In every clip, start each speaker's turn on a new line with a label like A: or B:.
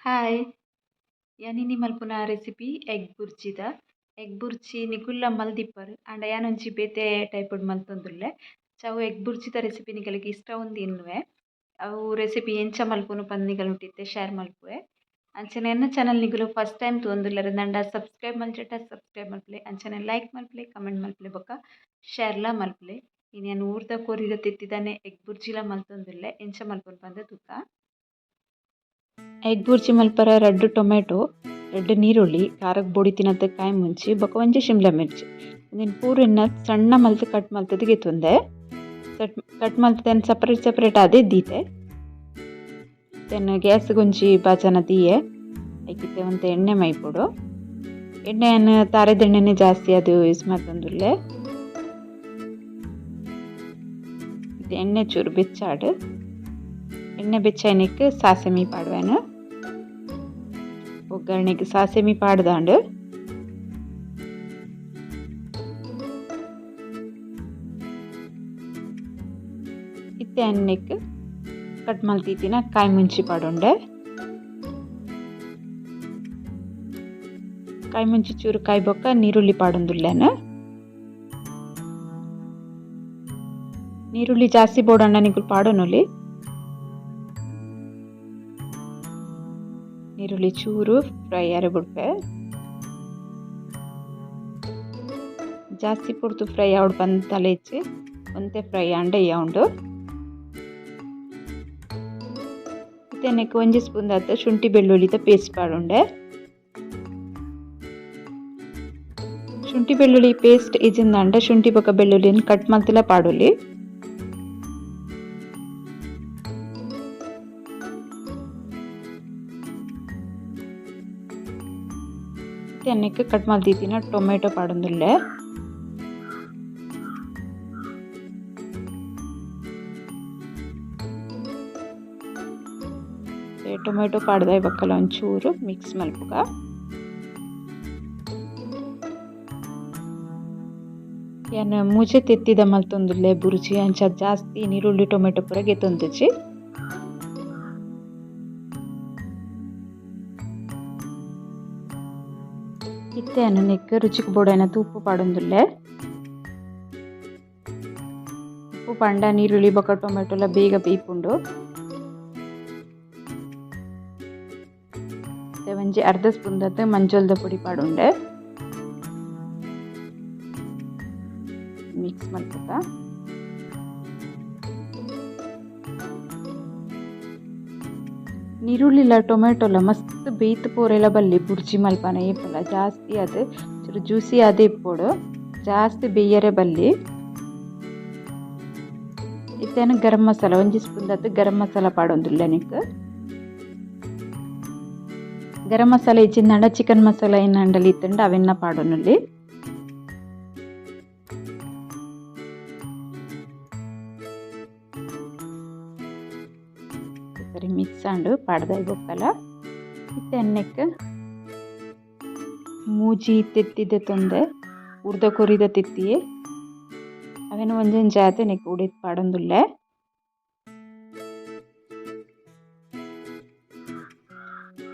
A: Hi, ಯಾನ್ ಇನಿ ಮಲ್ಪುನ ರೆಸಿಪಿ ಎಗ್ ಬುರ್ಜಿದ. ಎಗ್ ಬುರ್ಜಿ ನಿಕುಲ್ಲ ಮಲ್ದಿಪ್ಪರ್ ಆಂಡ ಯಾನೊಂಜಿ ಬೇತೆ ಟೈಪುಡು ಮಲ್ತೊಂದುಲ್ಲೆ. ಚವು ಎಗ್ ಬುರ್ಜಿದ ರೆಸಿಪಿ ನಿಕಲೆಗ್ ಇಷ್ಟ ಉಂದು ಎನ್ನುವೆ. ಅವು ರೆಸಿಪಿ ಎಂಚ ಮಲ್ಪುನು ಪಂದ್ ನಿಕಲ್ನೊಟ್ಟಿಗೆ ಶೇರ್ ಮಲ್ಪುವೆ. ಅಂಚನೆ ಎನ್ನ ಚಾನಲ್ ನಿಕುಲು ಫಸ್ಟ್ ಟೈಮ್ ತೂವೊಂದುಲ್ಲೆರ್ ದಂಡ ಸಬ್ಸ್ಕ್ರೈಬ್ ಮಲ್ಚಟ ಸಬ್ಸ್ಕ್ರೈಬ್ ಮಲ್ಪುಲೆ, ಅಂಚನೆ ಲೈಕ್ ಮಲ್ಪುಲೆ, ಕಮೆಂಟ್ ಮಲ್ಪುಲೆ ಬೊಕ್ಕ ಶೇರ್ಲ ಮಲ್ಪುಲೆ. ಇನಿ ಯಾನ್ ಊರ್ದ ಕೋರಿದ ತೆತ್ತಿದಾನೆ ಎಗ್ ಬುರ್ಜಿಲ ಮಲ್ತೊಂದುಲ್ಲೆ. ಎಂಚ ಮಲ್ಪುನು ಪಂದ್ ತೂಕ. ಎಗ್ ಬುರ್ಜಿ ಮಲ್ಪರೆ 2 ಟೊಮೆಟೊ, 2 ನೀರುಳ್ಳಿ, ಖಾರಗ್ ಬೊಡಿತಿನತ್ ಕಾಯಿ ಮುಂಚಿ ಬೊಕ ಒಂಜಿ ಶಿಮ್ಲಾ ಮಿರ್ಚಿ. ಉಂದೆನ್ ಪೂರೆನ್ನ ಸಣ್ಣ ಮಲ್ತ್ ಕಟ್ ಮಲ್ತುದು ಗೆತೊಂದೆ. ಕಟ್ ಮಲ್ತುದು ಸಪರೇಟ್ ಸಪರೇಟ್ ಆದ್ ದೀತೆ. Then gas ಒಂಜಿ ಬಾಜನ ದೀಯೆ. ಐಕಿತ್ತೆ ಒಂತೆ ಎಣ್ಣೆ ಮೈಪೊಡು. ಎಣ್ಣೆನ್ ತಾರೆದ ಎಣ್ಣೆನೆ ಜಾಸ್ತಿ ಅದು ಯೂಸ್ ಮಲ್ತೊಂದುಲ್ಲೆ. ಎಣ್ಣೆ ಚೂರು ಬೆಚ್ಚಾಡ್. ಎಣ್ಣೆ ಬೆಚ್ಚಾಯಿನೆಕ್ ಸಾಸೆಮಿ ಪಾಡ್ವೆನ್. ಒಗ್ಗರಣೆಗ್ ಸಾಸೆಮಿ ಪಾಡ್ದಾಂಡ್. ಇತ್ತೆ ಅನ್ನೆಕ್ ಕಟ್ ಮಲ್ತಿತ್ತಿನ ಕಾಯಿ ಮುಂಚಿ ಪಾಡೊಂಡೆ. ಕಾಯಿ ಮುಂಚಿ ಚೂರು ಕಾಯಿ ಬೊಕ್ಕ ನೀರುಳ್ಳಿ ಪಾಡೊಂದುಲ್ಲೆನ್. ನೀರುಳ್ಳಿ ಜಾಸ್ತಿ ಬೋಡಂಡ ನಿಕುಲು ಪಾಡೊನೊಲಿ. ನೀರುಳ್ಳಿ ಚೂರು ಫ್ರೈ ಆರೆ ಬುಡ್ಪೆ. ಜಾಸ್ತಿ ಪೊರ್ತು ಫ್ರೈ ಆವೊಡು ಪಂದ್ ತಲೆ ಇಜ್ಜಿ, ಒಂತೆ ಫ್ರೈ ಆಂಡ ಯಾವುಂಡು. ಇತ್ತೆ ನೆಕ್ಕ್ ಒಂಜಿ ಸ್ಪೂನ್ ದಾತ್ ಶುಂಠಿ ಬೆಳ್ಳುಳ್ಳಿದ ಪೇಸ್ಟ್ ಪಾಡೊಂಡೆ. ಶುಂಠಿ ಬೆಳ್ಳುಳ್ಳಿ ಪೇಸ್ಟ್ ಇಜ್ಜಿಂದಾಂಡ ಶುಂಠಿ ಬೊಕ ಬೆಳ್ಳುಳ್ಳಿನ್ ಕಟ್ ಮಲ್ತುಲ ಪಾಡೊಲಿ. ಇತ್ತೆ ನೆಕ್ಕ್ ಕಟ್ ಮಲ್ತಿತ್ತಿನ ಟೊಮೆಟೊ ಪಾಡೊಂದುಲ್ಲೆ. ಟೊಮೆಟೊ ಪಾಡ್ದಾಯಿ ಬೊಕ್ಕಲ ಒಂಚೂರು ಮಿಕ್ಸ್ ಮಲ್ಪುಗ. ಯಾನ್ ಮೂಜೆ ತೆತ್ತಿದ ಮಲ್ತೊಂದುಲ್ಲೆ ಬುರ್ಜಿ, ಅಂಚ ಜಾಸ್ತಿ ನೀರುಳ್ಳಿ ಟೊಮೆಟೊ ಪೂರ ಗೆತೊಂದುಜಿ. ಇತ್ತೆ ಯಾನ್ ನೆಕ್ಕ್ ರುಚಿಕ್ ಬೋಡಾಯಿನಾತ್ ಉಪ್ಪು ಪಾಡೊಂದುಲ್ಲೆ. ಉಪ್ಪು ಪಾಂಡ ನೀರುಳ್ಳಿ ಬೊಕ್ಕ ಟೊಮೆಟೊಲ ಬೇಗ ಬೇಯ್ಪುಂಡು. ಒಂಜಿ ಅರ್ಧ ಸ್ಪೂನ್ ದಾತ್ ಮಂಜೊಲ್ದ ಪೊಡಿ ಪಾಡೊಂಡೆ. ಮಿಕ್ಸ್ ಮಲ್ಪುಗ. ನೀರುಳ್ಳಿಲ ಟೊಮೆಟೊಲ ಮಸ್ತ್ ಬೇಯ್ತ್ ಪೋರೆಲ ಬಲ್ಲಿ ಬುರ್ಜಿ ಮಲ್ಪನ ಏಪಲ ಜಾಸ್ತಿ ಆದ್ ಚೂರು ಜ್ಯೂಸಿ ಆದ್ ಇಪ್ಪೊಡು, ಜಾಸ್ತಿ ಬೇಯರೆ ಬಲ್ಲಿ. ಇತ್ತೆ ಯಾನ್ ಗರಂ ಮಸಾಲ ಒಂಜಿ ಸ್ಪೂನ್ ದಾತ್ ಗರಂ ಮಸಾಲ ಪಾಡೊಂದುಲ್ಲೆ ನೆಕ್ಕ್. ಗರಂ ಮಸಾಲ ಇಜ್ಜಿಂದಾಂಡ ಚಿಕನ್ ಮಸಾಲ ಏನಾಂಡಲ ಇತ್ತುಂಡ ಅವೆನ್ನ ಪಾಡೊನೊಲಿ. ಸರಿ ಮಿಕ್ಸ್ ಆಂಡ್ ಪಾಡ್ದಾಯಿ ಬೊಕ್ಕಲ. ಇತ್ತೆ ನೆಕ್ಕ್ ಮೂಜಿ ತೆತ್ತಿ ದೆತೊಂದೆ, ಉರ್ದ ಕೊರಿದ ತೆತ್ತಿಯೆ ಅವೆನ್ ಒಂಜೊಂಜಾದ್ ನೆಕ್ಕ್ ಉಡೆತ್ ಪಾಡೊಂದುಲ್ಲೆ.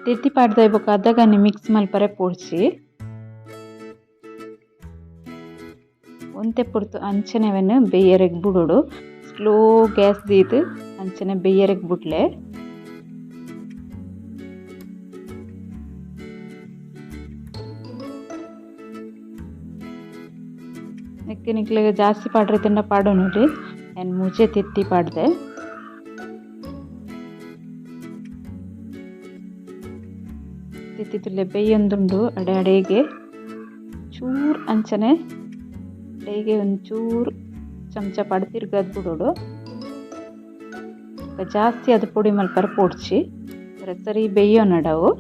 A: ತೆತ್ತಿ ಪಾಡ್ದಾಯಿ ಬೊಕ್ಕ ಅದಗನೆ ಮಿಕ್ಸ್ ಮಲ್ಪರೆ ಪೋಡ್ಚಿ. ಒಂತೆ ಪೊರ್ತು ಅಂಚನೆ ಅವೆನ್ ಬೇಯರೆಗ್ ಬುಡೊಡು. ಸ್ಲೋ ಗ್ಯಾಸ್ ದೀದ್ ಅಂಚನೆ ಬೇಯರೆಗ್ ಬುಡ್ಲೆ. ನೆಕ್ಕ್ ನಿಕ್ಲೆಗ್ ಜಾಸ್ತಿ ಪಾಡ್ರೆ ಇತ್ತುಂಡ ಪಾಡೊನೊಲಿ. ಯಾನ್ ಮೂಜೆ ತೆತ್ತಿ ಪಾಡ್ದೆ. ತೆತ್ತಿ ತೂಲೆ ಬೇಯೊಂದುಂಡು ಅಡೆ ಅಡೆಗೆ ಚೂರು ಅಂಚನೆ ಅಡೆಗೆ ಒಂಚೂರು ಚಮಚ ಪಾಡ್ ತಿರ್ಗಾದ್ ಬುಡೊಡು. ಜಾಸ್ತಿ ಅದು ಪೊಡಿ ಮಲ್ಪರೆ ಪೋಡ್ಚಿ, ಸರಿ ಬೇಯೋನಡ್ ಅವು.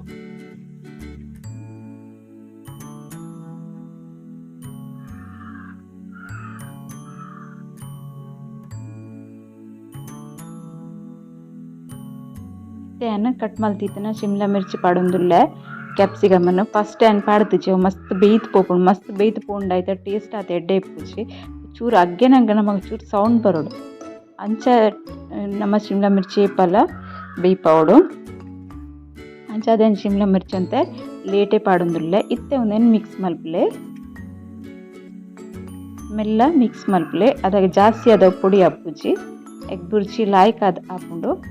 A: ಇತ್ತೆ ಯಾನ್ ಕಟ್ ಮಲ್ತಿತ್ತಿನ ಶಿಮ್ಲಾ ಮಿರ್ಚಿ ಪಾಡೊಂದುಲ್ಲೆ. ಕ್ಯಾಪ್ಸಿಕಮ್ ಫಸ್ಟ್ ಯಾನ್ ಪಾಡ್ದಿಜಿ, ಅವು ಮಸ್ತ್ ಬೇಯ್ತ್ ಪೋಪುಂಡು. ಮಸ್ತ್ ಬೇಯ್ತ್ ಪೋಂಡ ಐತ ಟೇಸ್ಟ್ ಆತ್ ಎಡ್ಡೆ ಇಪ್ಪುಜಿ. ಚೂರು ಅಗ್ಗೆನಗ ನಮಕ್ ಚೂರು ಸೌಂಡ್ ಬರೊಡು, ಅಂಚ ನಮ ಶಿಮ್ಲಾ ಮಿರ್ಚಿ ಏಪಲ ಬೇಯ್ಪಾವೊಡು. ಅಂಚಾದ್ ಯಾನ್ ಶಿಮ್ಲಾ ಮಿರ್ಚ್ ಒಂತೆ ಲೇಟೇ ಪಾಡೊಂದುಲ್ಲೆ. ಇತ್ತೆ ಉಂದೆನ್ ಮಿಕ್ಸ್ ಮಲ್ಪುಲೆ. ಮೆಲ್ಲ ಮಿಕ್ಸ್ ಮಲ್ಪುಲೆ. ಅದಾಗ ಜಾಸ್ತಿ ಅದ ಪೊಡಿ ಆಪುಜಿ. ಎಗ್ ಬುರ್ಜಿ ಲಾಯ್ಕ್ ಆದ್ ಆಪುಂಡು.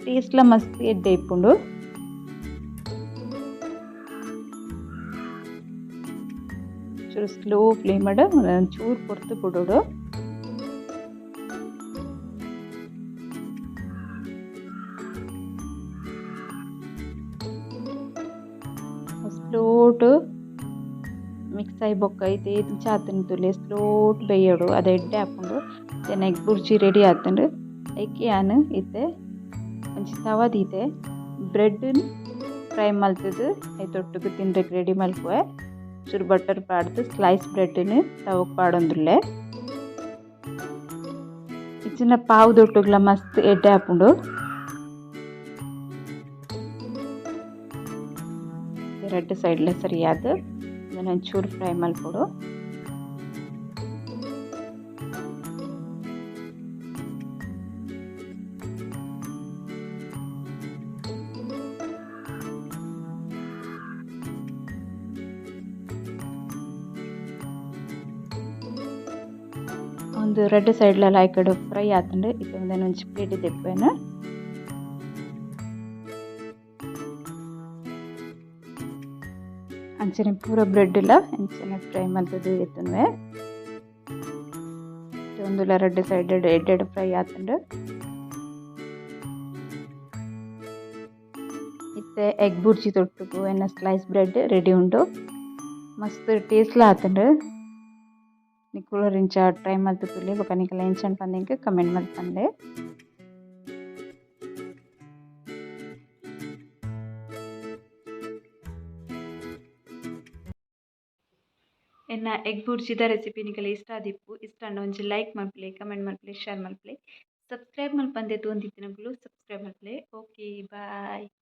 A: ಟೇಸ್ಟ್ಲ ಮಸ್ತ್ ಎಡ್ಡೆ ಇಪ್ಪುಂಡು. ಚೂರು ಸ್ಲೋ ಫ್ಲೇಮ್ ಚೂರು ಪೊರ್ತು ಬುಡೊಡು. ಸ್ಲೋಟ್ ಮಿಕ್ಸ್ ಆಯಿ ಬೊಕ್ಕ ಇತ್ತೆ ಇಂಚ ಆತ್ಂಡ್ ತೂಲೆ ಸ್ಲೋಟ್ ಬೇಯೋಡು ಅದು ಎಡ್ಡೆ ಆಪುಂಡು. ಎನ್ನ ಎಗ್ ಬುರ್ಜಿ ರೆಡಿ ಆತ್ಂಡ್. ಐಕ್ ಯಾನ್ ಇತ್ತೆ ಒಂಜಿ ತವ ದೀತೆ. ಬ್ರೆಡ್ ಫ್ರೈ ಮಲ್ತ್‌ದ್ ಐತೊಟ್ಟುಗು ತಿನ್ರೆಗ್ ರೆಡಿ ಮಲ್ಪುವೆ. ಚೂರು ಬಟರ್ ಪಾಡ್ದ್ ಸ್ಲೈಸ್ ಬ್ರೆಡ್‌ನ್ ತವಕ್ ಪಾಡೊಂದುಲ್ಲೆ. ಇಜ್ಜಿಂಡ ಪಾವುದೊಟ್ಟುಗುಲ ಮಸ್ತ್ ಎಡ್ಡೆ ಆಪುಂಡು. ರಡ್ಡ್ ಸೈಡ್ಲ ಸರಿಯಾದ್ ಉಂದೆನ್ ಒಂಚೂರು ಫ್ರೈ ಮಲ್ಪೊಡು. ಉಂದು ರಡ್ಡ್ ಸೈಡ್ಲ ಲಾಯ್ಕಡ್ ಫ್ರೈ ಆತುಂಡು. ಇತ್ತೆ ಉಂದೆನ್ ಒಂಜಿ ಪ್ಲೇಟ್ ದೆಪ್ಪುವೆನ್. ಅಂಚನೆ ಪೂರ ಬ್ರೆಡ್ ಲ ಇಂಚನೆ ಫ್ರೈ ಮಲ್ತುದು ದೆತ್ತೊನುವೆ. ಉಂದುಲ ರಡ್ಡ್ ಸೈಡ್ ಎಡ್ಡೆಡ್ ಫ್ರೈ ಆತುಂಡು. ಇತ್ತೆ ಎಗ್ ಬುರ್ಜಿ ತೊಟ್ಟುಗು ಎನ್ನ ಸ್ಲೈಸ್ ಬ್ರೆಡ್ ರೆಡಿ ಉಂಡು. ಮಸ್ತ್ ಟೇಸ್ಟ್ ಲ ಆತುಂಡು. ನಿಕುಲು ಇಂಚ ಟ್ರೈ ಮಲ್ತ್ ತೂಲೆ ಬೊಕ ನಿಕಲ್ನ ಎಂಚ ಪಂದ್ ಎಂಕ್ ಕಮೆಂಟ್ ಮಲ್ತ್ ಪನ್ಲೆ. ಎನ್ನ ಎಗ್ ಬುರ್ಜಿದ ರೆಸಿಪಿ ನಿಕಲೆ ಇಷ್ಟ ಆದಿಪ್ಪು. ಇಷ್ಟ ಆಂಡ ಒಂಜಿ ಲೈಕ್ ಮಲ್ಪುಲೆ, ಕಮೆಂಟ್ ಮಲ್ಪುಲೆ, ಶೇರ್ ಮಲ್ಪುಲೆ. ಸಬ್ಸ್ಕ್ರೈಬ್ ಮಲ್ಪಂದೆ ತೂವೊಂದಿತ್ತಿನಕುಲು ಸಬ್ಸ್ಕ್ರೈಬ್ ಮಲ್ಪುಲೆ. Okay bye.